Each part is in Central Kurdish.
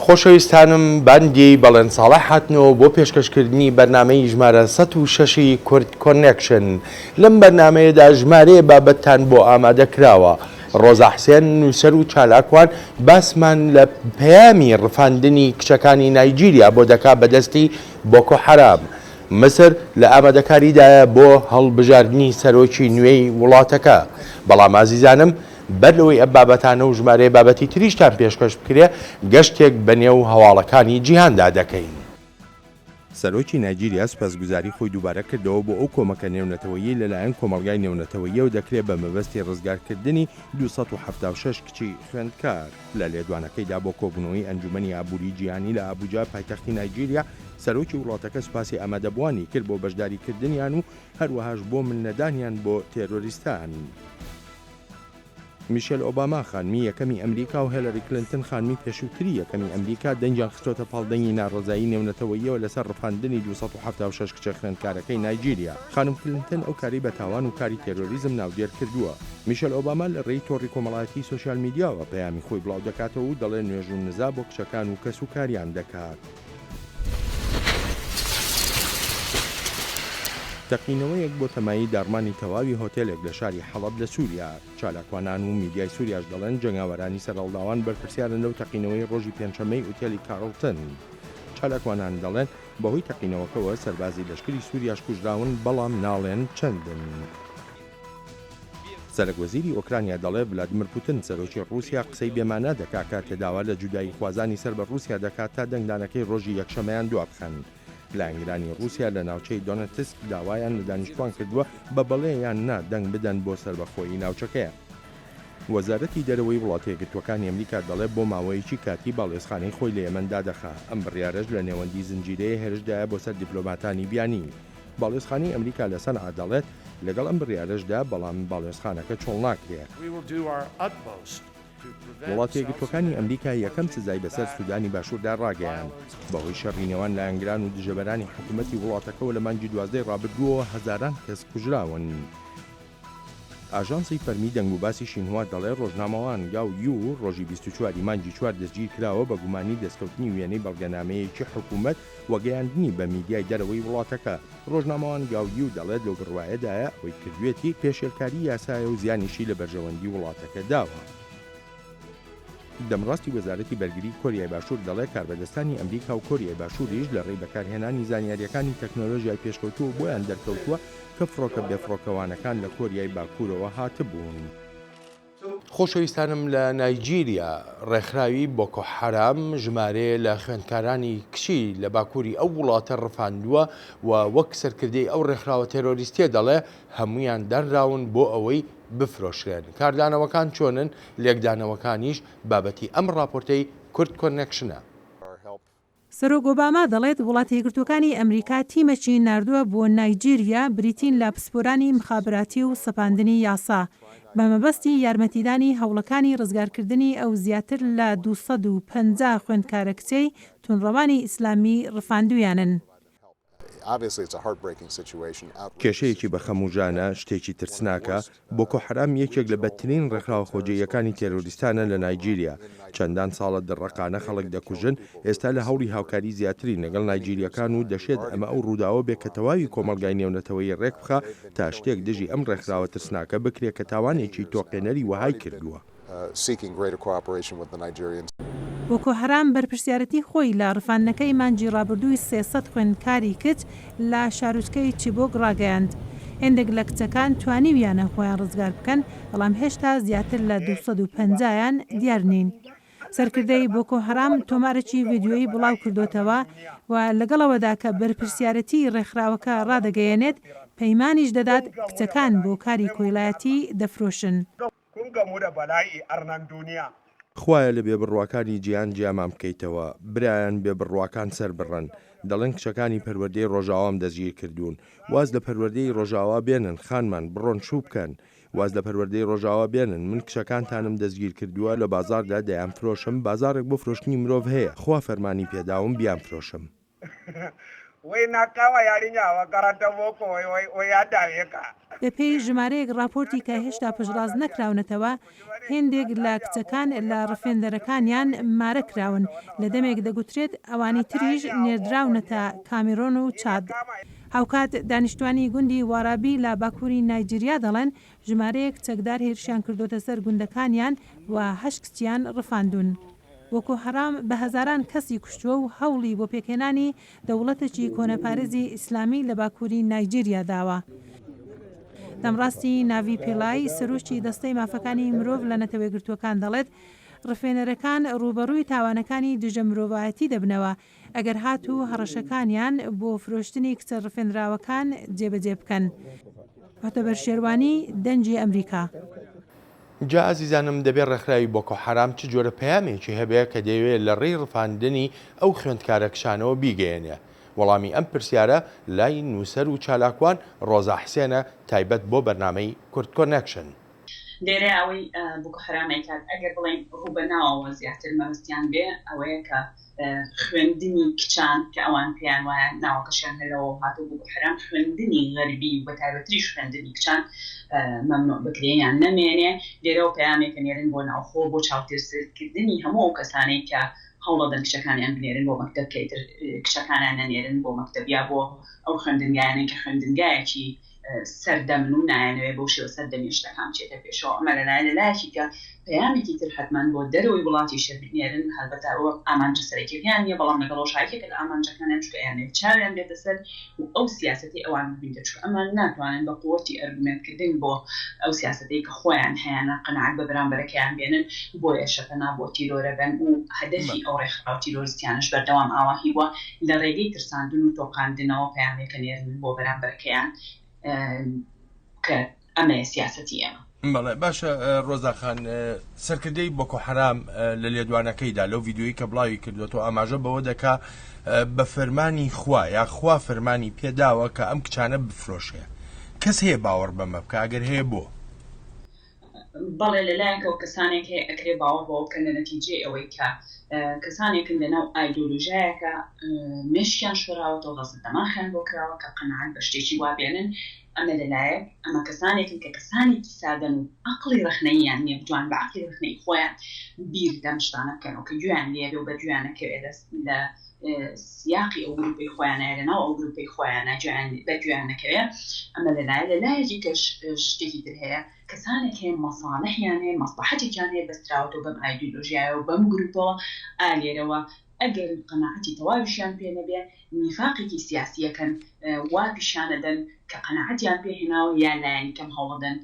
خۆشەویستانم باندی بەڵێن ساڵح هاتنەوە بۆ پێشکەشکردنی بەرنامەی ژمارە 106 ی کورد کۆنێکشن لەم بەرنامەیەدا ژمارەیە بابەتتان بۆ ئامادە کراوە ڕۆزا حسێن نووسەر و چالاکوان باسمان لە پەیامی ڕفاندنی کچەکانی نایجیریا بۆ دەکا بەدەستی بۆکۆ حەرام میسر لە ئامادەکاریدایە بۆ هەڵبژاردنی سەرۆکی نوێی وڵاتەکە بەڵام ئازیزانم بەر لەوەی ئەم بابەتانە و ژمارەیە بابەتی تریشتان پێشکەش بکرێ، گەشتێک بە نێو هەواڵەکانی جیهاندا دەکەین. سەرۆکی نایجیریا سوپاسگوزاری خۆی دووبارە کردەوە بۆ ئەو کۆمەکە نێونەتەوەییەی لەلایەن کۆمەڵگای نێونەتەوەییەوە دەکرێ بە مەبەستی ڕزگارکردنی 276 کچی خوێندکار. لە لێدوانەکەیدا بۆ کۆبوونەوەی ئەنجومەنی ئابووری جیهانی لە ئابوجا پایتەختی نایجیریا، سەرۆکی وڵاتەکە سوپاسی ئامادەبووانی کرد بۆ بەشداریکردنیان و هەروەهاش بۆ ملنەدانیان بۆ تێرۆریستان. میشێل ئۆباما خانمی یەکەمی ئەمریکا و هێلەری کلنتن خانمی پێشووتری یەکەمی ئەمریکا دەنگیان خستۆتە پاڵ دەنگی ناڕەزایی نێونەتەوەییەوە لەسەر ڕفاندنی 276 کچە خوێندکارەکەی نایجیریا. خانم کلنتن ئەو کارەی بە تاوان و کاری تێرۆریزم ناودێر کردووە. میشێل ئۆباما لە ڕێی تۆڕی کۆمەڵایەتیی سۆشیال میدیاوە پەیامی خۆی بڵاودەکاتەوە و دەڵێ نوێژ و نزا بۆ کچەکان و کەسوکاریان دەکات. تەقینەوەیەک بۆ تەمایی داڕمانی تەواوی هۆتێلێک لە شاری حەڵەب لە سووریا، چالاکوانان و میدیای سووریاش دەڵێن جەنگاوەرانی سەرهەڵداوان بەرپرسیارن لەو تەقینەوەی ڕۆژی پێنجشەممەی ئوتێلی کارڵتن. چالاکوانان دەڵێن بەهۆی تەقینەوەکەوە سەربازی لەشکری سووریاش کوژراون، بەڵام ناڵێن چەندن. سەرەک وەزیری ئۆکرانیا دەڵێ ڤلادیمیر پوتن سەرۆکی ڕووسیا قسەی بێ مانا دەکا کاتێ داوا لە جوداییخوازانی سەر بە ڕووسیا دەکا تا دەنگدانەکەی ڕۆژی یەکشەمەیان دوابخەن. لایەنگرانی ڕووسیا لە ناوچەی دۆنێتسک داوایان لە دانیشتوان کردووە بە بەڵێ یان نا دەنگ بدەن بۆ سەربەخۆیی ناوچەکەیان. وەزارەتی دەرەوەی وڵاتە یەکگرتووەکانی ئەمریکا دەڵێ بۆ ماوەیەکی کاتی باڵیۆزخانەی خۆی لە یەمەن دادەخا، ئەم بڕیارەش لە نێوەندی زنجیرەیە هێرشدایە بۆ سەر دیپلۆماتانی بیانی. باڵیۆزخانەی ئەمریکا لە سەنعا دەڵێت، لەگەڵ ئەم بڕیارەشدا، بەڵام باڵیۆزخانەکە چۆڵ ناکرێ. وڵاتە یەکگرتووەکانی ئەمریکا یەکەم سزای بەسەر سودانی باشووردا ڕاگەیاند، بەهۆی شەڕی نێوان لایەنگران و دژەبەرانی حکومەتی وڵاتەکەوە لە مانگی دوازدەی ڕابردووەوە هەزاران کەس کوژراون. ئاژانسی فەرمی دەنگوباسی شینهوا دەڵێ ڕۆژنامەوان گاو یو ڕۆژی 24 ی مانگی چوار دەستگیرکراوە بە گومانی دەستکەوتنی وێنەی بەڵگەنامەیەکی حکومەت و گەیاندنی بە میدیای دەرەوەی وڵاتەکە. ڕۆژنامەوان گاو یو دەڵێت لەو بڕوایەدایە ئەوەی کردوێتی پێشێلکاری یاسایە و زیانیشی لە بەرژەوەندی وڵاتەکە داوە. دەمڕاستی وەزارەتی بەرگری کۆریای باشوور دەڵێ کاربەدەستانی ئەمریکا و کۆریای باشووریش لە ڕێی بەکارهێنانی زانیارییەکانی تەکنۆلۆژیای پێشکەوتووە بۆیان دەرکەوتووە کە فڕۆکە بێفڕۆکەوانەکان لە کۆریای باکوورەوە هاتبوون. خۆشەویستانم لە نایجیریا ڕێکخراوی بۆکۆ حەرام ژمارەیە لە خوێندکارانی کچی لە باکووری ئەو وڵاتە ڕفاندووە و وەک سەرکردەی ئەو ڕێکخراوە تێرۆریستیە دەڵێ هەموویان دانراون بۆ ئەوەی بفرۆشرێن. کاردانەوەکان چۆنن؟ لێکدانەوەکانیش بابەتی ئەم ڕاپۆرتەی کورد کۆنێکشنە. سەرۆک ئۆباما دەڵێت وڵاتە یەکگرتووەکانی ئەمریکا تیمەکی ناردووە بۆ نایجیریا بریتین لە پسپۆرانی مخابراتی و سەپاندنی یاسا بە مەبەستی یارمەتیدانی هەوڵەکانی ڕزگارکردنی ئەو زیاتر لە 250 خوێندکارە کچەی توندڕەوانی ئیسلامی ڕفاندوویانن. کێشەیەکی بە خەم و ژانە، شتێکی ترسناکە، بۆکۆ حەرام یەکێک لە بەدترین ڕێکخراوە خۆجێیەکانی تێرۆریستانە لە نایجیریا، چەندان ساڵە دڕەقانە خەڵک دەکوژن، ئێستا لە هەوڵی هاوکاری زیاترین لەگەڵ نایجیرییەکان و دەشێت ئەمە ئەو ڕووداوە بێ کە تەواوی کۆمەڵگای نێونەتەوەیی ڕێکبخا تا شتێک دژی ئەم ڕێکخراوە ترسناکە بکرێ کە تاوانێکی تۆقێنەری وەهای کردووە. بۆکۆ حەرام بەرپرسیارەتی خۆی لە ڕفاندنەکەی مانگی ڕابردووی 300 خوێندکاری کچ لە شارۆچکەی چیبۆک ڕاگەیاند. هێندێک لە کچەکان توانیویانە خۆیان ڕزگار بکەن، بەڵام هێشتا زیاتر لە 250 یان دیار نین. سەرکردەی بۆکۆ حەرام تۆمارێکی ڤیدیۆیی بڵاو کردۆتەوە و لەگەڵ ئەوەدا کە بەرپرسیارەتیی ڕێکخراوەکە ڕادەگەیەنێت، پەیمانیش دەدات کچەکان بۆ کاری کۆیلایەتی دەفرۆشن. خوایە لە بێبڕواکانی جیهان جیامان بکەیتەوە، برایان بێبڕواکان سەربڕن، دەڵێن کچەکانی پەروەردەی ڕۆژاوام دەستگیر کردوون، واز لە پەروەردەی ڕۆژاوا بێنن خانمان بڕۆن شوو بکەن، واز لە پەروەردەی ڕۆژاوا بێنن، من کچەکانتانم دەستگیر کردووە لە بازاڕدا دەیانفرۆشم، بازاڕێک بۆ فرۆشتنی مرۆڤ هەیە، خوا فەرمانی پێداوم بیانفرۆشم. Wai na kama yarinya a makarantar boko wai wai wai ya dame ka. بەپێی ژمارەیەک ڕاپۆرتی کە هێشتا پشتڕاست نەکراونەتەوە، هێندێک لە کچەکان لە ڕفێندەرەکانیان مارە کراون، لە دەمێک دەگوترێت ئەوانی تریش نێردراونەتە کامیرۆن و چاد. هاوکات دانیشتوانی گوندی وارابی لە باکووری نایجیریا دەڵێن، ژمارەیەک چەکدار هێرشیان کردۆتە سەر گوندەکانیان و هەشت کچیان ڕفاندوون. بۆکۆ حەرام بە هەزاران کەسی کوشتووە و هەوڵی بۆ پێکهێنانی دەوڵەتێکی کۆنەپارێزی ئیسلامی لە باکووری نایجیریا داوە. دەمڕاستی ناڤی پیڵای، سەرۆکی دەستەی مافەکانی مرۆڤ لە نەتەوەیەکگرتووەکان دەڵێت، ڕفێنەرەکان ڕووبەڕووی تاوانەکانی دژە مرۆڤایەتی دەبنەوە ئەگەر هاتوو هەڕەشەکانیان بۆ فرۆشتنی کچە ڕفێنراوەکان جێبەجێ بکەن. موعتەبەر شێروانی، دەنگی ئەمریکا. جا ئازیزانم دەبێ ڕێکخراوی بۆکۆ حەرام چ جۆرە پەیامێکی هەبێ کە دەیەوێ لە ڕێی ڕفاندنی ئەو خوێندکارە کچانەوە بیگەیەنێ؟ وەڵامی ئەم پرسیارە لای نووسەر و چالاکوان ڕۆزا حسێنە تایبەت بۆ بەرنامەی کوردکۆنێکشن. لێرەیا ئەوەی بۆکۆ حەرام ئەیکات ئەگەر بڵێین ڕوو بە ناوەوە زیاتر مەبەستیان بێ ئەوەیە کە خوێندنی کچان کە ئەوان پێیان وایە ناوەکەشیان هەر لەوەوە هاتووە بۆکۆ حەرام خوێندنی غەربی و بەتایبەتریش خوێندنی کچان مەمنوع بکرێ یان نەمێنێ لێرەوە پەیامێک ئەنێرن بۆ ناوخۆ بۆ چاوترسکردنی هەموو ئەو کەسانەی کە هەوڵەدەن کچەکانیان بنێرن بۆ مەکتەب کە ئیتر کچەکانیان نەنێرن بۆ مەکتەب یا بۆ ئەو خوێندنگایانەی کە خوێندنگایەکی سەردەمن و نایانەوێ بەو شێوە سەردەمیە شتەکان بچێتە پێشەوە ئەمە لەلایە لەلایەکی کە پەیامێکی تر حەتمەن بۆ دەرەوەی وڵاتیش بنێرن هەلبەتە ئەوە ئامانجە سەرەکیەکەیان نیە بەڵام لەگەڵ ئەوەش یەکێکە لە ئامانجەکانیان چونکە ئەیانەوێ چاویان بێتە سەر و ئەو سیاسەتەی ئەوان ببینرێت چونکە ئەمان ناتوانن بە قوەتی ئەرگومێنت کردن بۆ ئەو سیاسەتەی کە خۆیان هەیانە قەناعەت بە بەرامبەرەکەیان بێنن بۆیەشە پەنا بۆ تیرۆرە بەن و هەدەفی ئەو ڕێکخراوە تیرۆرستیانەش بەردەوام ئاواهی بووە لە ڕێگەی ترساندن و تۆقاندنەوە پەیامێک ئەنێرن بۆ بەرامبەرەکەیان کە ئەمەیە سیاسەتی ئێمە. بەڵێ باشە ڕۆزا خان سەرکردەی بۆکۆ حەرام لە لێدوانەکەیدا لەو ڤیدیۆیی کە بڵاوی کردوەوە ئاماژە بەوە دەکا بە فەرمانی خوا یا خوا فەرمانی پێداوە کە ئەم کچانە بفرۆشێ کەس هەیە باوەڕ بەمە بکە ئەگەر هەیە بۆ؟ بەڵێ لە لایەکەوە کەسانێک هەیە ئەکرێ باوەڕ بەوە بکەن لە نەتیجەی ئەوەی کە کەسانێکن لەناو ئایدۆلۆژیایەکە مێشکیان شۆراوەتەوە غەسل دەماخیان بۆ کراوە کە قەناعەت بە شتێکی وا بێنن ئەمە لە لایەک ئەمە کەسانێکن کە کەسانێکی سادەن و عەقڵی ڕەخنەییان نییە بتوان بە عەقڵی ڕەخنەیی خۆیان بیر لەم شتانە بکەنەوە کە گوێیان لێ بێ و بە گوێیان نەکەوێ لە سیاقی ئەو گروپەی خۆیانە لە ناو ئەو گروپەی خۆیانە گوێیان بە گوێیان نەکەوێ ئەمە لە لایە لە لایەکی کەش شتێکی تر هەیە کەسانێک هەیە مەساڵحیان هەیە مەسڵەحەتێکیان هەیە بەستراوەتەوە بەم ئایدیۆلۆژیایە و بەم گروپەوە ئا لێرەوە ئەگەر قەناعەتی تەواویشیان پێ نەبێ نیفاقێکی سیاسی ئەکەن وا پیشانەدەن کە قەناعەتیان پێ هێناوە یا لایەنی کەم هەوڵەدەن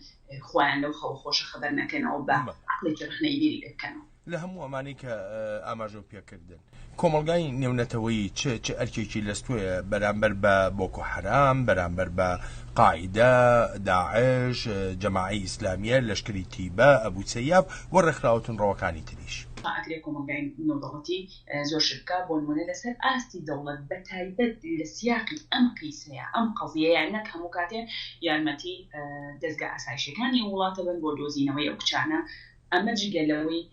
خۆیان لەو خەوە خۆشە خەبەر نەکەنەوە بە عەقڵێکی ڕەخنەیی بیری لێ بکەنەوە. لە هەموو ئەمانەی کە ئاماژەو پێکردن کۆمەڵگای نێونەتەوەیی چ چ ئەرکێکی لەستۆیە بەرامبەر بە بۆکۆ حەرام، بەرامبەر بە قاعیدە، داعش، جەماعەی ئیسلامیە، لەشکری تیبە، ئەبو سەیاف و ڕێکخراوە توندڕەوەکانی تریش؟ ئەکرێ کۆمەڵگای نێودەوڵەتی زۆر شت بکا، بۆ نموونە لەسەر ئاستی دەوڵەت بە تایبەت لە سیاقی ئەم قیسەیە، ئەم قەزیەیە نەک هەموو کاتێ یارمەتی دەزگا ئاسایشیەکانی ئەو وڵاتە بەن بۆ دۆزینەوەی ئەو کچانە، ئەمە جگە لەوەی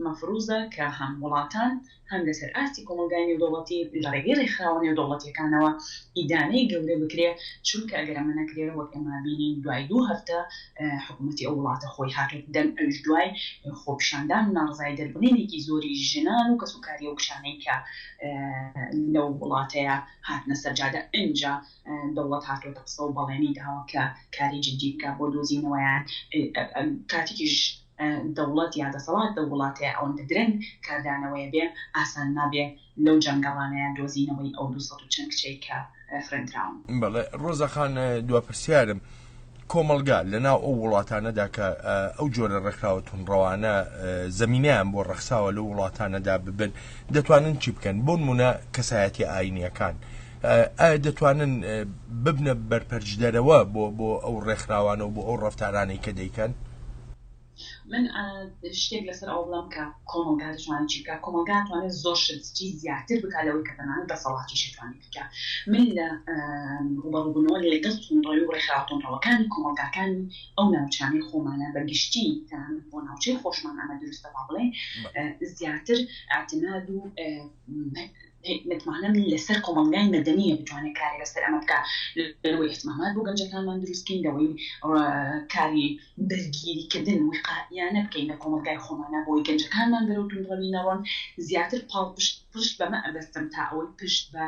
مەفروزە کە هەم وڵاتان هەم لەسەر ئاستی کۆمەڵگای نێودەوڵەتی لە ڕێگەی ڕێکخراوە نێودەوڵەتیەکانەوە ئیدانەی گەورە بکرێ، چونکە ئەگەر ئەمە نەکرێ وەک ئێمە بینین دوای دوو هەفتە حکوومەتی ئەو وڵاتە خۆی هاتۆتە دەنگ ئەویش دوای خۆپیشاندان و ناڕەزایی دەربڕینێکی زۆری ژنان و کەسوکاری ئەو کچانەی کە لەو وڵاتەیە هاتنە سەر جادە ئینجا دەوڵەت هاتۆتە قسە و بەڵێنی داوە کە کاری جدی بکا بۆ دۆزینەوەیان کاتێکیش دەوڵەت یا دەسەڵات لەو وڵاتەیە ئەوەندە درەنگ کاردانەوەیە بێ ئاسان نابێ لەو جەنگەڵانەیە دۆزینەوەی ئەو 200 و چەند کچەی کە فرێندراون. بەڵێ ڕۆزا خان دوا پرسیارم کۆمەڵگا لە ناو ئەو وڵاتانەدا کە ئەو جۆرە ڕێکخراوە توندڕەوانە زەمینەیان بۆ ڕەخساوە لەو وڵاتانەدا ببن دەتوانن چی بکەن بۆ نمونە کەسایەتی ئاینیەکان ئایا دەتوانن ببنە بەرپەرچدەرەوە بۆ بۆ ئەو ڕێکخراوانە و بۆ ئەو ڕەفتارانەی کە دەیکەن؟ من شتێک لەسەر ئەوە بڵێم کە کۆمەڵگا دەتوانێت چی بکات کۆمەڵگا توانێت زۆر شت زیاتر بکات لەوەی کە تەنانەت دەسەڵاتیش توانێت بکات من لە ڕووبەڕووبوونەوە لەگەڵ توندڕەوی و ڕێکخراوە توندڕەوەکانی کۆمەڵگاکانی ئەو ناوچانەی خۆمانە بە گشتی تەنانەت بۆ ناوچەی خۆشمان ئەمە دروستە با بڵێین زیاتر اعتماد و. متمانەم لەسەر کۆمەڵگای مەدەنییە بتوانێت کارێ لەسەر ئەمە بکا، لەوەی ئیهتمامات بۆ گەنجەکانمان دروست بکەین، لەوەی کاری بەرگیریکردن ویقائیانە بکەین لە کۆمەڵگای خۆمانا بۆی گەنجەکانمان بەرەو توندڕەوی نەڕۆن، زیاتر پاڵپشت پشت بەمە ئەبەستم تا ئەوەی پشت بە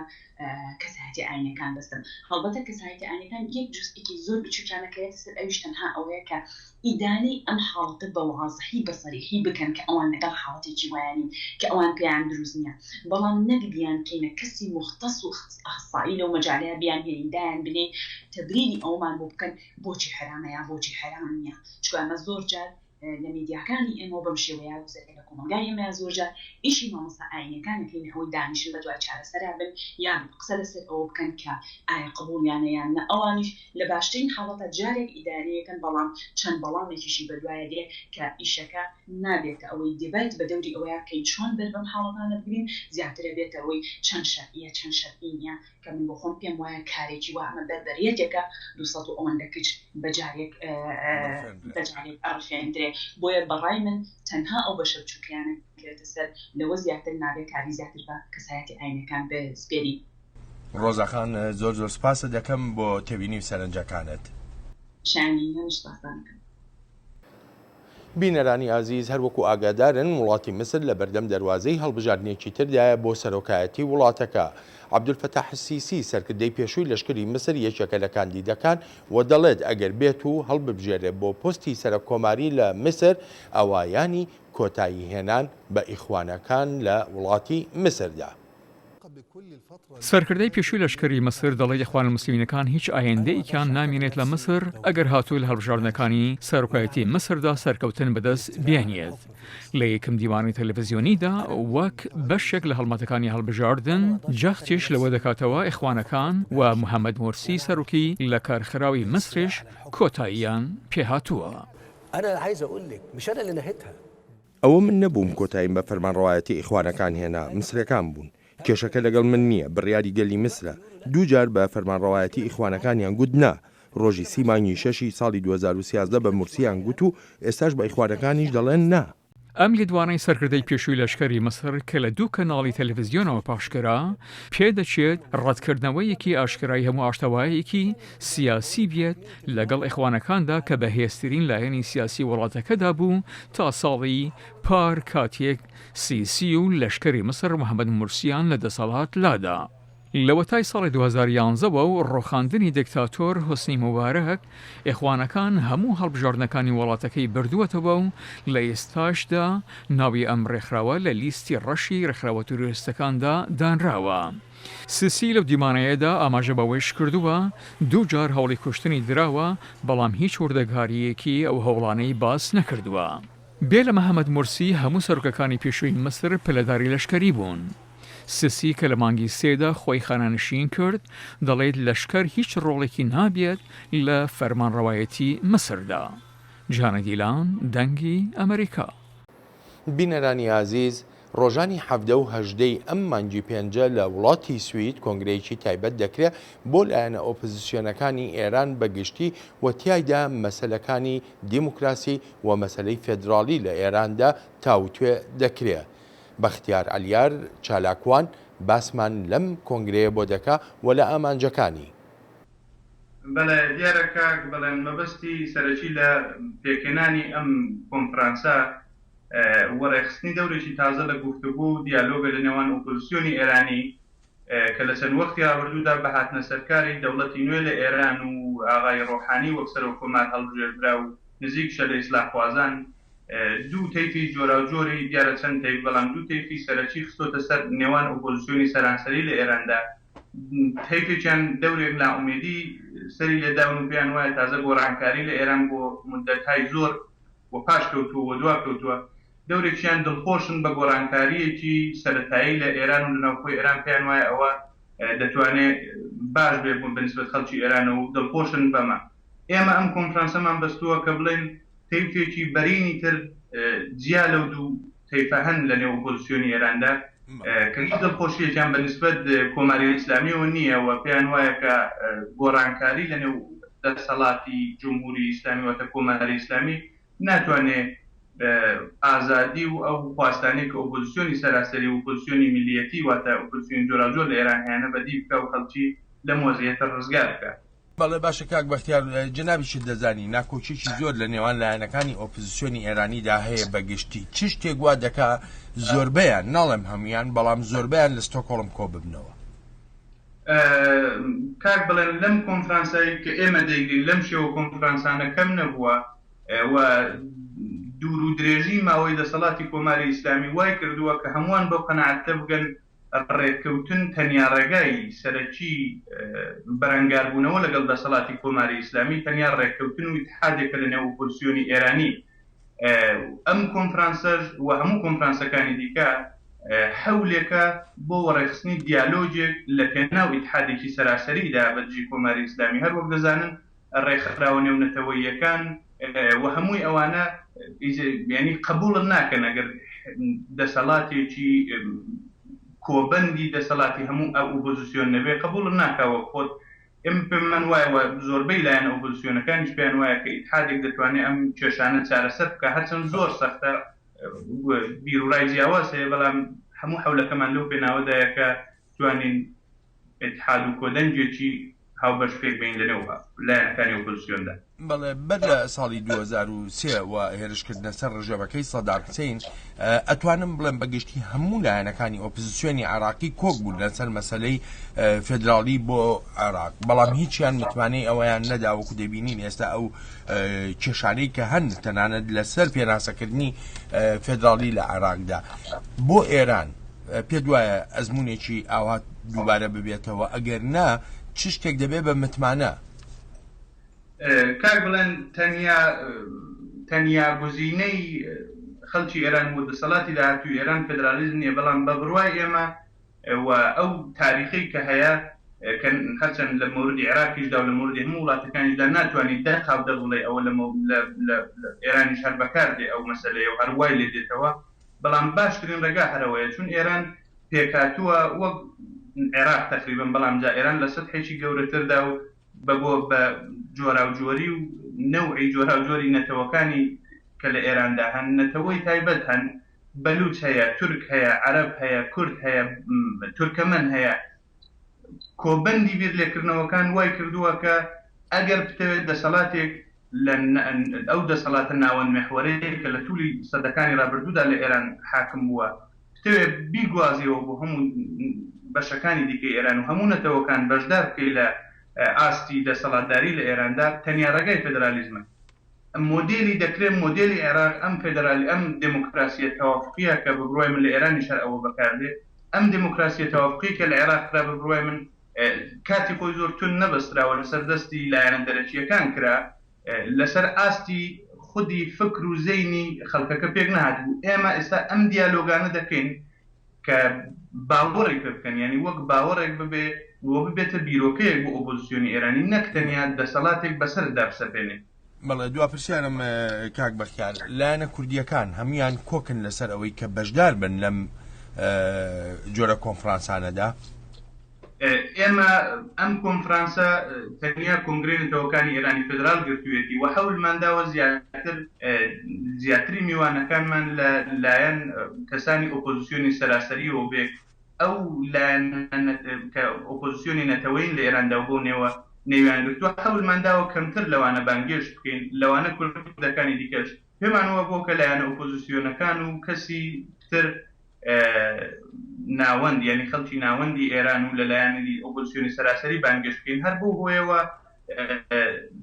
کەسایەتی ئاینەکان بەستم. هەڵبەتە کەسایەتی ئاینەکان یەک جوزئێکی زۆر بچوکیان ئەکەوێتە سەر ئەویش تەنها ئەوەیە کە ئیدانەی ئەم حاڵەتە بە وازحی بە سەریحی بکەن کە ئەوان لەگەڵ حاڵەتێکی وایە نین کە ئەوان پێیان دروست نیە بەڵام نەک بیانکەینە کەسی موختەس و ئەخسائی لەو مەجالەیا بیانهێنین دایان بنێین تەبریری ئەوەمان بۆ بکەن بۆچی حەرامە یا بۆچی حەرام نیە چونکە ئەمە زۆر جار لە میدیاکانی ئێمەوە بەم شێوەیە گوزەرێ لە کۆمەڵگای ئێمەیا زۆرجار ئیشی مامۆستا ئاینیەکان ئەکەین ئەوەی دانیشن بەدوای چارەسەرا بن یان قسە لەسەر ئەوە بکەن کە ئایا قبوڵیانە یان نە ئەوانیش لە باشترین حاڵەتا جارێک ئیدانەیەکەن بەڵام چەند بەڵامێکیشی بەدوایە دێ کە ئیشەکە نابێتە ئەوەی debate بە دەوری ئەوەیا بکەین چۆن بەر بەم حاڵەتانە بگرین زیاتر ئەبێتە ئەوەی چەند شەرعیە چەند شەرعی نیە کە من بۆ خۆم پێم وایە کارێکی وا ئەمە بەربەریەتێکە 200 و ئەوەندە کچ بە جارێک بە جارێک ئەڕفێندرێ بۆیە بەڕای من تەنها ئەو بەشە بچووکەیانە بکەوێتە سەر لەوە زیاتر نابێ کاری زیاتر بە کەسایەتی ئاینەکان بسپێرین. ڕۆزا خان زۆر زۆر سپاست دەکەم بۆ تێبینی و سەرنجەکانت. شایانی منیش سپاستان دەکەم. بینەرانی ئازیز هەر وەکو ئاگادارن وڵاتی میسر لە بەردەم دەروازەی هەڵبژاردنێکی تردایە بۆ سەرۆکایەتی وڵاتەکە. عەبدولفەتاح سیسی سەرکردەی پێشووی لەشکری میسر یەکێکە لە کاندیدەکان و دەڵێت ئەگەر بێت و هەڵببژێرێ بۆ پۆستی سەرەککۆماری لە میسر ئەوا یانی کۆتایی هێنان بە ئیخوانەکان لە وڵاتی میسردا. سەرکردەی پێشووی لەشکری میسر دەڵێت ئیخوان الموسلمینەکان هیچ ئایندەیەکیان نامێنێت لە میسر ئەگەر هاتوو لە هەڵبژاردنەکانی سەرۆکایەتی میسردا سەرکەوتن بەدەست بێنێت. لە یەکەم دیوانی تەلەفزیۆنیدا وەک بەشێک لە هەڵمەتەکانی هەڵبژاردن جەختیش لەوە دەکاتەوە ئیخوانەکان و محەمەد مورسی سەرۆکی لەکارخراوی میسریش کۆتاییان پێهاتووە. ئەوە من نەبووم کۆتاییم بە فەرمانڕەوایەتی ئیخوانەکان هێنا، میسرەکان بوون. کێشەکە لەگەڵ من نییە، بڕیاری گەلی میسرە. دووجار بە فەرمانڕەوایەتی ئیخوانەکانیان گوت نا. ڕۆژی سی مانگی شەشی ساڵی 2013 بە مورسییان گوت و ئێستاش بە ئیخوانەکانیش دەڵێن نا. ئەم لێدوانەی سەرکردەی پێشووی لەشکری میسر کە لە دوو کەناڵی تەلەفزیۆنەوە پەخشکرا، پێدەچێت ڕەتکردنەوەیەکی ئاشکرای هەموو ئاشتەوایەکی سیاسی بێت لەگەڵ ئیخوانەکاندا کە بەهێزترین لایەنی سیاسی وڵاتەکەدا بوو تا ساڵی پار کاتێک سیسی و لەشکری میسر محەمەد مورسیان لە دەسەڵات لادا. لەوەتای ساڵی 2011 وە و ڕوخاندنی دیکتاتۆر حوسنی موبارەک، ئیخوانەکان هەموو هەڵبژاردنەکانی وڵاتەکەی بردووەتەوە و لە ئێستاشدا ناوی ئەم ڕێکخراوە لە لیستی ڕەشی ڕێکخراوە تیرۆریستەکاندا دانراوە. سیسی لەو دیمانەیەدا ئاماژە بەوەیش کردووە، دوو جار هەوڵی کوشتنی دراوە، بەڵام هیچ وردەکارییەکی ئەو هەوڵانەی باس نەکردووە. بێ لە محەمەد مورسی هەموو سەرۆکەکانی پێشووی میسر پلەداری لەشکەری بوون. سیسی کە لە مانگی سێدا خۆی خانەنشین کرد، دەڵێت لەشکەر هیچ ڕۆڵێکی نابێت لە فەرمانڕەوایەتی میسردا. جانە دیلان، دەنگی ئەمەریکا. بینەرانی ئازیز، ڕۆژانی 17 و 18 ی ئەم مانگی پێنجە لە وڵاتی سوید کۆنگرەیەکی تایبەت دەکرێ بۆ لایەنە ئۆپزسیۆنەکانی ئێران بە گشتی و تیایدا مەسەلەکانی دیموکراسی و مەسەلەی فێدراڵی لە ئێراندا تاوتوێ دەکرێ. بەختیار عەلیار چالاکوان باسمان لەم کۆنگرەیە بۆ دەکا و لە ئامانجەکانی. بەڵێ دیارە کاک بەڵێن مەبەستی سەرەکی لە پێکهێنانی ئەم کۆنفرانسە وەڕێخستنی دەورێکی تازە لە گفتوگۆ و دیالۆگە لە نێوان ئۆپۆزسیۆنی ئێرانی کە لە چەند وەختی ڕابردوودا بە هاتنە سەرکاری دەوڵەتی نوێ لە ئێران و ئاغای ڕۆحانی وەک سەرۆک کۆمار هەڵبژێردرا و نزیکشە لە ئیسلاحخوازان دوو تەیفی جۆراوجۆری دیارە چەند تەیف بەڵام دوو تەیفی سەرەکی خستۆتە سەر نێوان ئۆپۆزسیۆنی سەرانسەری لە ئێراندا تەیفێکیان دەورێک نائومێدی سەری لێداون و پێیان وایە تازە گۆڕانکاری لە ئێران بۆ موددەتهای زۆر وەپاش کەوتووە و دوا کەوتووە، دەورێکیان دڵخۆشن بە گۆڕانکارییەکی سەرەتایی لە ئێران و لە ناوخۆی ئێران پێیان وایە ئەوە دەتوانێ باش بێ بە نیسبەت خەڵکی ئێرانەوە و دڵخۆشن بەمە. ئێمە ئەم کۆنفرانسەمان بەستووە کە بڵێین تەیفێکی بەرینی تر جیا لەو دوو تەیفە هەن لە نێو ئۆپۆزسیۆنی ئێراندا کە هیچ دڵخۆشییەکیان بە نیسبەت کۆماری ئیسلامییەوە نییە و پێیان وایە کە گۆڕانکاری لە نێو دەسەڵاتی جمهوری ئیسلامی واتە کۆماری ئیسلامی ناتوانێ. ئازادی و ئەو خواستانەی کە ئۆپۆزسیۆنی سەراسەری و ئۆپۆزسیۆنی میللیەتی واتە ئۆپۆزسیۆنی جۆراوجۆر لە ئێران هەیانە بەدی بکا و خەڵکی لەم وەزعیەتە ڕزگار بکا. بەڵێ باشە کاک بەختیار جەنابیشت دەزانی ناکۆکیەکی زۆر لە نێوان لایەنەکانی ئۆپزسیۆنی ئێرانیدا هەیە بە گشتی چ شتێک وا دەکا زۆربەیان ناڵێم هەموویان بەڵام زۆربەیان لە ستۆکۆڵم کۆ ببنەوە؟ کاک بڵێن لەم کۆنفرانسەی کە ئێمە دەیگرین لەم شێوە کۆنفرانسانە کەم نەبووە و دوور و درێژی ماوەی دەسەڵاتی کۆماری ئیسلامی وای کردووە کە هەمووان بەو قەناعەتە بگەن ڕێککەوتن تەنیا ڕێگای سەرەکی بەرەنگاربوونەوە لەگەڵ دەسەڵاتی کۆماری ئیسلامی تەنیا ڕێککەوتن و ئیتحادێکە لە نێو ئۆپۆزسیۆنی ئێرانی. ئەم کۆنفرانسەش و هەموو کۆنفرانسەکانی دیکە حەولێکە بۆ وەڕێخستنی دیالۆگێک لە پێناو ئیتحادێکی سەراسەریدا بە دژی کۆماری ئیسلامی. هەر وەک دەزانن ڕێکخراوە نێونەتەوەییەکان و هەمووی ئەوانە یانی قەبووڵت ناکەن ئەگەر دەسەڵاتێکی کۆبەندی دەسەڵاتی هەموو ئەو ئۆپۆزیسیۆن نەبێ قەبووڵت ناکا وەک خۆت ئێمە پێمان وایە و زۆربەی لایەنە ئۆپۆزیسیۆنەکانیش پێیان وایە کە ئیتحادێک دەتوانێ ئەم کێشانە چارەسەر بکا هەرچەند زۆر سەختە بیروڕای جیاواز هەیە بەڵام هەموو حەولەکەمان لەو پێناوەدایە کە توانین ئیتحاد و کۆدەنگێکی هاوبەش پێک بێنین لە نێو لایەنەکانی ئۆپۆزسیۆندا. بەڵێ، بەر لە ساڵی 2003 و هێرشکردنە سەر ڕژێمەکەی سەدام حسین، ئەتوانم بڵێم بە گشتی هەموو لایەنەکانی ئۆپزسیۆنی عێراقی کۆک بوون لەسەر مەسەلەی فێدراڵی بۆ عێراق، بەڵام هیچیان متمانەی ئەوەیان نەدا، وەکو دەبینین ئێستا ئەو کێشانەی کە هەن تەنانەت لەسەر پێناسەکردنی فێدراڵی لە عێراقدا بۆ ئێران. پێت وایە ئەزموونێکی ئاوا دووبارە ببێتەوە؟ ئەگەر نا چ شتێک دەبێ بە متمانە؟ کاک بڵێن تەنیا تەنیا گزینەی خەڵکی ئێران و دەسەڵاتی داهاتووی ئێران فێدرالیزم نییە، بەڵام بە بڕوای ئێمە و ئەو تاریخەی کە هەیە کە هەرچەند لە مەوردی عێراقیشدا و لە مەوردی هەموو وڵاتەکانیشدا ناتوانی دەقاودەق بڵێی ئەوە لە لە ئێرانیش هەر بەکار دێ ئەو مەسەلەیە و هەر وای لێ دێتەوە بەڵام باشترین ڕێگا هەر ئەوەیە چون ئێران پێکهاتووە وەک عێراق تەقریبەن بەڵام جا ئێران لە سەتحێکی گەورەتردا و بە بۆ بە جۆراوجۆری و نەوعی جۆراوجۆری نەتەوەکانی کە لە ئێراندا هەن نەتەوەی تایبەت هەن بەلوچ هەیە تورک هەیە عەرەب هەیە کورد هەیە تورکەمەن هەیە کۆبەندی بیرلێکردنەوەکان وای کردووە کە ئەگەر بتەوێت دەسەڵاتێک لە ئەو دەسەڵاتە ناوەند مێحوەرەی کە لە تولی سەدەکانی ڕابردوودا لە ئێران حاکم بووە بتەوێت بیگوازیەوە بۆ هەموو بەشەکانی دیکەی ئێران و هەموو نەتەوەکان بەشدار بکەی لە ئاستی دەسەڵاتداری لە ئێراندا تەنیا ڕێگای فێدرالیزمە. مۆدێلی دەکرێ مۆدێلی عێراق ئەم فێدرالی ئەم دێمۆکراسییە تەوافقییە کە بە بڕوای من لە ئێرانیش هەر ئەوە بەکار دێ ئەم دێمۆکراسییە تەوافقیی کە لە عێراق کرا بە بڕوای من کاتی خۆی زۆر توند نەبەستراوە لەسەر دەستی لایەنە دەرەکییەکان کرا لەسەر ئاستی خودی فکر و زەینی خەڵکەکە پێک نەهاتبوو ئێمە ئێستا ئەم دیالۆگانە دەکەین کە باوەڕی پێ بکەن یانی وەک باوەڕێک ببێ و ببێتە بیرۆکەیەک بۆ ئۆپۆزسیۆنی ئێرانی نەک تەنیا دەسەڵاتێک بەسەرتدا بسەپێنێ. بەڵێ دوا پرسیارم کاک بەختیار، لایەنە کوردییەکان هەموویان کۆکن لەسەر ئەوەی کە بەشدار بن لەم جۆرە کۆنفرانسانەدا؟ ئێمە ئەم کۆنفرانسە تەنیا کۆنگرەی نەتەوەکانی ئێرانی فێدرال گرتوویەتی و حەولمان داوە زیاتر زیاتری میوانەکانمان لە لایەن کەسانی ئۆپۆزیسیۆنی سەراسەرییەوە بێ ئەو لایەنە کە ئۆپۆزیسیۆنی نەتەوەیین لە ئێراندا و بەو نێوە نێویان گرتووە حەولمان داوە کەمتر لەوانە بانگێشت بکەین لەوانە کوردەکانی دیکەش پێمان وابووە کە لایەنە ئۆپۆزیسیۆنەکان و کەسی تر ناوەند یانی خەڵکی ناوەندی ئێران و لە لایەنی ئۆپۆزیسیۆنی سەراسەری بانگێشت بکەین هەر بەو هۆیەوە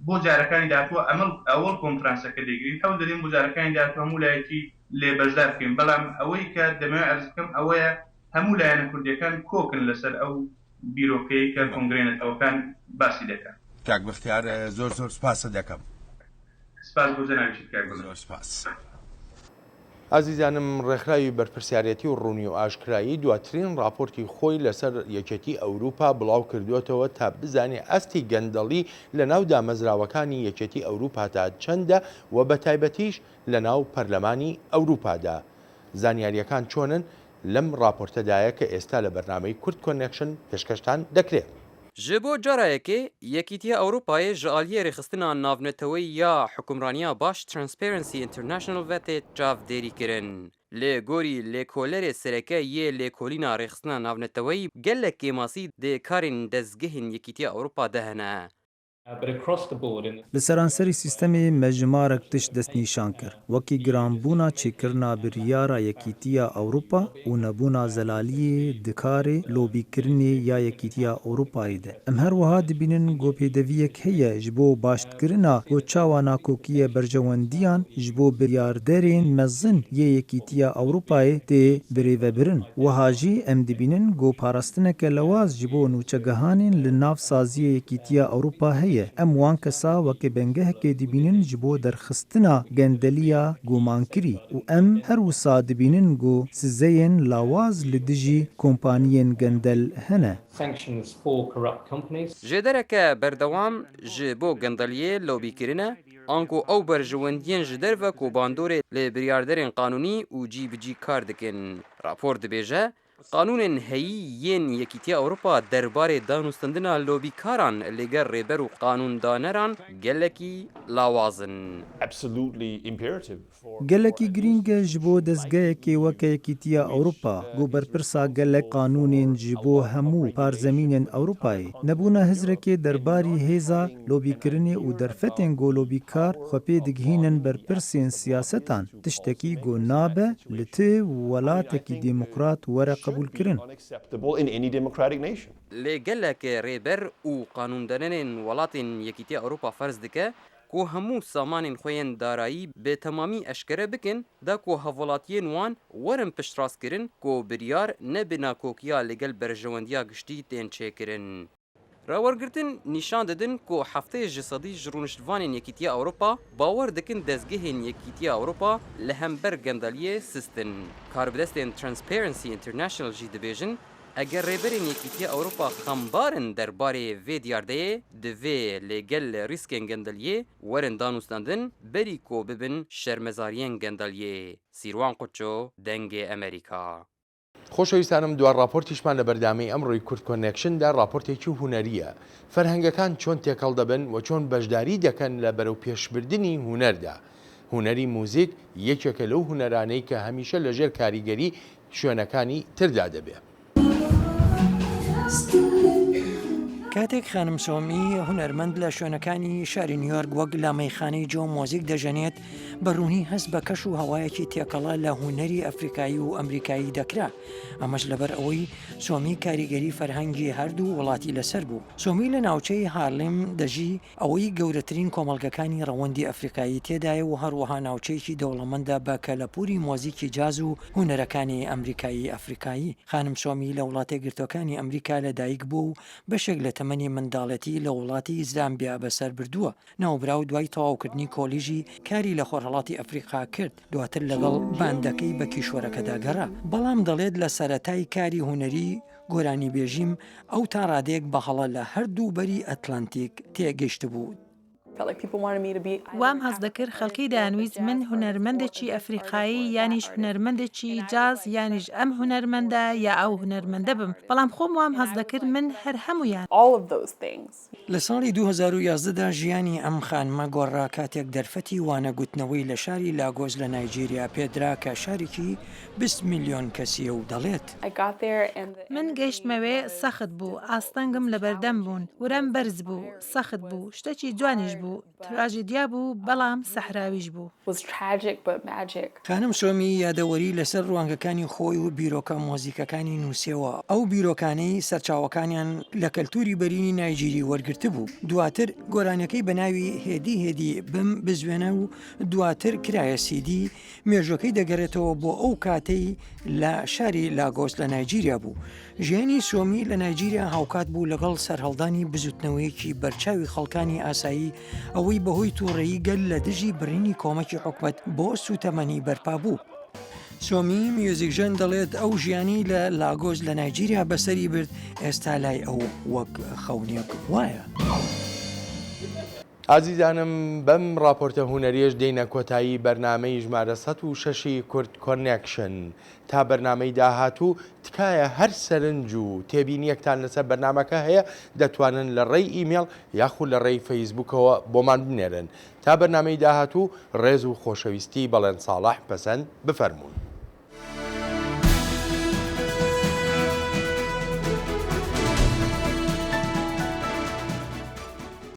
بۆ جارەکانی داهاتووە ئەمە ئەوەڵ کۆنفرانسەکە دەیگرین هەوڵ دەدەین بۆ جارەکانی داهاتوو هەموو لایەکی لێ بەشدار بکەین بەڵام ئەوەی کە دەمەوێت عەرز بکەم ئەوەیە هەموو لایەنە کوردیەکان کۆکن لەسەر ئەو بیرۆکەی کە کۆنگرەی نەتەوەکان باسی دەکات. کاک بەختیار زۆر زۆر سپاست دەکەم. سپاس بۆ جەنابیشت کاک بەڵێ. زۆر سپاس. ئازیزانم ڕێکخراوی بەرپرسیارێتی و ڕوونی و ئاشکرایی دواترین ڕاپۆرتی خۆی لەسەر یەکێتی ئەوروپا بڵاو کردووەتەوە تا بزانێ ئاستی گەندەڵی لەناو دامەزراوەکانی یەکێتی ئەوروپادا چەندە و بەتایبەتیش لەناو پەرلەمانی ئەوروپادا. زانیارییەکان چۆنن لەم ڕاپۆرتەدایە کە ئێستا لە بەرنامەی کورد کۆنێکشن پێشکەشتان دەکرێ. Ji bo cara yekê Yekîtiya Ewropayê ji aliyê rêxistina navneteweyî ya hikûmraniya baş Transparency International ve tê çavdêrîkirin. Li gorî lêkolerê sereke yê lêkolîna rêxistina navneteweyî gelek kêmasî di karên dezgehên Yekîtiya Ewropa de hene. Li seranserî sîstemê me jimarek tişt destnîşan kir, wekî giranbûna çêkirina biryara Yekîtiya Ewropa û nebûna zelaliyê di karê lobîkirinê ya Yekîtiya Ewropayê de. Em her wiha dibînin ku pêdeviyek heye ji bo baştkirina ku çawa nakokiye berjewendiyan ji bo biryarderên mezin yê Yekîtiya Ewropayê tê birêvebirin. Wiha jî em dibînin ku parastineke lewaz ji bo nûçegihanên li nav saziyê Yekîtiya Ewropa heye. Em wan kesa weke bengehekê dibînin ji bo derxistina gendeliya gumankirî û em her wisa dibînin ku sizeyên lawaz li dijî kompaniyên gendel hene. Jêdereke berdewam ji bo gendeliyê lobîkirine anku ew berjewendiyên ji derve ku bandorê li biryarderên qanûnî û cîbicîkar dikin. Rapor dibêje, qanûnên heyî yên Yekîtiya Ewropa derbarê danûstendina lobîkaran li gel rêber û qanûndaneran gelekî lawaz in. Gelekî girîng e ji bo dezgeyekê weke Yekîtiya Ewropa ku berpirsa gelek qanûnên ji bo hemû parzemînên Ewropayê, nebûna hizrekê derbarî hêza lobîkirinê û derfetên ku lobîkar xwe pê digihînin berpirsên siyasetan, tiştekî ku nabe li ti welatekî demokrat were qebûlkirin. Lê gelek rêber û qanûndanerên welatên Yekîtiya Ewropa ferz dike ku hemû samanên xwe yên darayî bi temamî eşkere bikin da ku hevwelatiyên wan werin piştrastkirin ku biryar ne bi nakokiya li gel berjewendiya giştî tên çêkirin. Rawergirtin nîşan didin ku 70 ji sedî ji rûniştvanên Yekîtiya Ewropa bawer dikin dezgehên Yekîtiya Ewropa li hember gendeliyê sist in. Karbidestên Transparency International jî dibêjin Eger rêberên Yekîtiya Ewropa xembar in derbarê vê diyardeyê, divê li gel rîskên gendeliyê werin danûstandin berî ku bibin şermezariyên gendeliyê. Sîrwan Quço, Dengê Amerîka. خۆشەویستانم دوا ڕاپۆرتیشمان لە بەرنامەی ئەمڕۆی کورد کۆنێکشن دا ڕاپۆرتێکی هونەرییە. فەرهەنگەکان چۆن تێکەڵ دەبن و چۆن بەشداری دەکەن لە بەرەوپێشبردنی هونەردا. هونەری موزیک یەکێکە لەو هونەرانەی کە هەمیشە لەژێر کاریگەری شوێنەکانی تردا دەبێ. کاتێک خانم سۆمی هونەرمەند لە شوێنەکانی شاری نیویۆرک وەک لە مەیخانەی جۆ مۆزیک دەژەنێت، بە ڕوونی هەست بە کەش و هەوایەکی تێکەڵە لە هونەری ئەفریکایی و ئەمریکایی دەکرا، ئەمەش لەبەر ئەوەی سۆمی کاریگەری فەرهەنگی هەردوو وڵاتی لەسەر بوو. سۆمی لە ناوچەی هارلیم دەژی، ئەوەی گەورەترین کۆمەڵگەکانی ڕەوەندی ئەفریقایی تێدایە و هەروەها ناوچەیەکی دەوڵەمەندە بە کەلەپووری مۆزیکی جاز و هونەرەکانی ئەمریکایی ئەفریقایی. خانم سۆمی لە وڵاتەیەکگرتووەکانی ئەمریکا لەدایک بووە و بەشێک لە تەمەنی منداڵێتی لە وڵاتی زامبیا بەسەر بردووە. ناوبراو دوای تەواوکردنی کۆلیژی کاری لە خۆرهەڵاتی ئەفریقا کرد، دواتر لەگەڵ باندەکەی بە کیشوەرەکەدا گەڕا. بەڵام دەڵێت لە سەرەتای کاری هونەری گۆرانیبێژیم ئەو تا ڕادەیەک بە هەڵە لە هەردوو بەری ئەتلەنتیک تێگەیشتبوو. وام هەست دەکرد خەڵکی دەیانویست من هونەرمەندێکی ئەفریقایی یانیش هونەرمەندێکی جاز یانیش ئەم هونەرمەندە یا ئەو هونەرمەندە بم، بەڵام خۆم وام هەست دەکرد من هەر هەموویانم. لە ساڵی 2011 دا ژیانی ئەم خانمە گۆڕا کاتێک دەرفەتی وانە گوتنەوەی لە شاری لاگۆس لە نایجیریا پێدرا کە شارێکی 20 ملیۆن کەسییە و دەڵێت. من گەیشتمەوێ سەخت بوو، ئاستەنگم لەبەردەم بوون، ورەم بەرز بوو، سەخت بوو، شتەکی جوانیش بوو، تراژیدیا بوو بەڵام سەحراویش بوو. خانم سۆمی یادەوەری لەسەر ڕوانگەکانی خۆی و بیرۆکە مۆزیکەکانی نووسیەوە، ئەو بیرۆکانەی سەرچاوەکانیان لە کەلتوری بەرینی نایجیری وەرگرتبوو. دواتر گۆرانیەکەی بە ناوی هێدی هێدی بم بزوێنە و دواتر کرایە سیدی، مێژوەکەی دەگەرێتەوە بۆ ئەو کاتەی لە شاری لاگۆس لە نایجیریا بوو. ژیانی سۆمی لە نایجیریا هاوکات بوو لەگەڵ سەرهەڵدانی بزوتنەوەیەکی بەرچاوی خەڵکانی ئاسایی ئەوەی بەهۆی توڕەیی گەل لە دژی بڕینی کۆمەکی حکومەت بۆ سوتەمەنی بەرپا بوو. سۆمی میوزیکژەن دەڵێت ئەو ژیانی لە لاگۆس لە نایجیریا بەسەری برد ئێستا لای ئەو وەک خەونێک وایە. ئازیزانم بەم ڕاپۆرتە هونەریەش دێینە کۆتایی بەرنامەی ژمارە 106 ی کورد کۆنێکشن. تا بەرنامەی داهاتوو تکایە هەر سەرنج و تێبینیەکتان لەسەر بەرنامەکە هەیە دەتوانن لە ڕێی ئیمێڵ یاخود لە ڕێی فەیسبوکەوە بۆمان بنێرن. تا بەرنامەی داهاتوو ڕێز و خۆشەویستی بەڵێن ساڵح پەسەند بفەرموون.